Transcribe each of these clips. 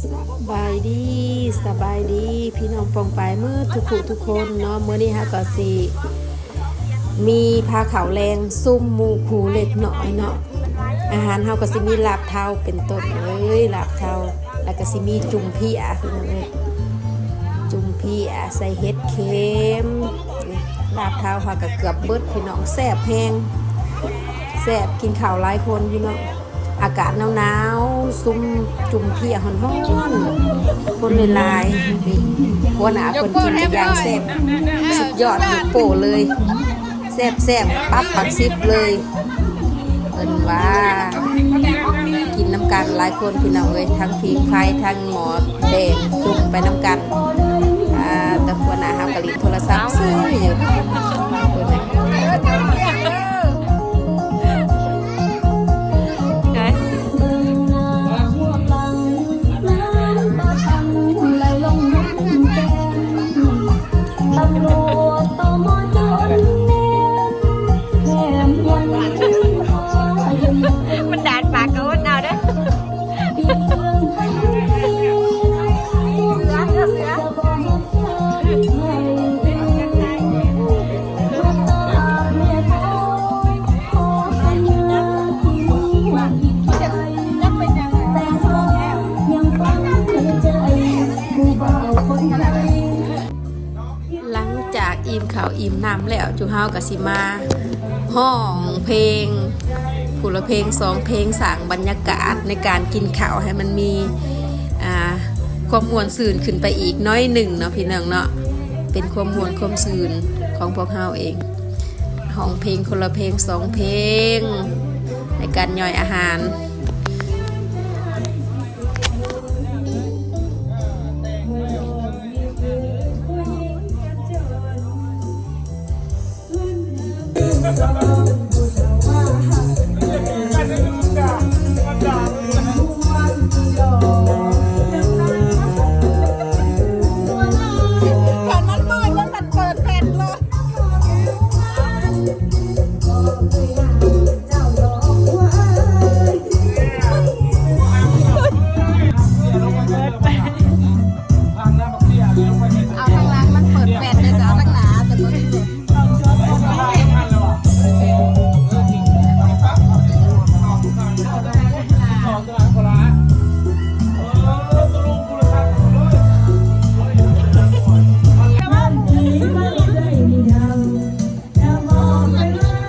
ສະບາຍດີ ສະບາຍດີ ພີ່ນ້ອງປ້ອງປາຍໝົດທຸກຜູ້ທຸກຄົນເນາະ. ມື້ນີ້ເຮົາກໍຊິມີພາເຂົ້າແລງຊຸມໝູ່ຄູ່ເລັກນ້ອຍເນາະ. ອາຫານເຮົາກໍຊິມີລາບເທົາເປັນຕົ້ນເລີຍ ລາບເທົາ ແລ້ວກໍຊິມີຈຸ່ມເພຍ ພີ່ນ້ອງເອີຍ ຈຸ່ມເພຍໃສ່ເຫັດເຂັມ. ລາບເທົາເຮົາກໍເກືອບເບິດ ພີ່ນ້ອງ ແຊບແຮງ ແຊບ ກິນເຂົ້າຫຼາຍຄົນ ພີ່ນ້ອງ. ອາກາດໜາວໆ ຊຸມຈຸ່ມເພຍຮ້ອນໆ ຄົນຫຼາຍໆ. ນີ້ ຫົວໜ້າເພິ່ນກິນກໍຢ່າງແຊບ ສຸດຍອດ ຍົກໂປ້ເລີຍ ແຊບໆ ປັບບັກສິບເລີຍ. ເພິ່ນວ່າກິນນຳກັນຫຼາຍຄົນ ພີ່ນ້ອງເອີຍ ທັງຜິງໄຟ ທັງໝໍ້ແດງ ຈຸ່ມໄປນຳກັນ. ອ່າ ແຕ່ຫົວໜ້າເຮົາກໍຫຼິ້ນໂທລະສັບຊື່ຢູ່. ມັນດາດປາກກໍອົດເອົາເດີ້. ຫຼັງຈາກອີ່ມເຂົ້າອີ່ມນ້ຳແລ້ວ ຈຸເຮົາກໍຊິມາຮ້ອງເພງ ຜູ້ລະເພງສອງເພງ ສ້າງບັນຍາກາດໃນການກິນເຂົ້າໃຫ້ມັນມີ ອ່າ ຄວາມມ່ວນຊື່ນຂຶ້ນໄປອີກໜ້ອຍໜຶ່ງເນາະ ພີ່ນ້ອງເນາະ. ເປັນຄວາມມ່ວນຄວາມຊື່ນຂອງພວກເຮົາເອງ ຮ້ອງເພງຄົນລະເພງສອງເພງ ໃນການຍ່ອຍອາຫານ. ເອົາທາງຫຼັງມັນເປີດແຟດເລີຍ ຈະເອົາທາງໜ້າຕົວນີ້.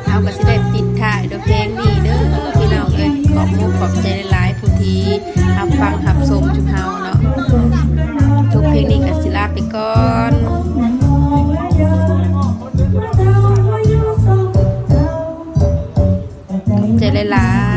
ເຮົາກໍຊິໄດ້ປິດທ້າຍດ້ວຍເພງນີ້ເດີ້ ພີ່ນ້ອງເອີຍ. ຂອບມຸກຂອບໃຈຫຼາຍໆ ຜູ້ທີ່ຮັບຟັງຮັບຊົມຊຸມເຮົາເນາະ. ຈົບເພງນີ້ກໍຊິລາໄປກ່ອນ ຂອບໃຈຫຼາຍໆ.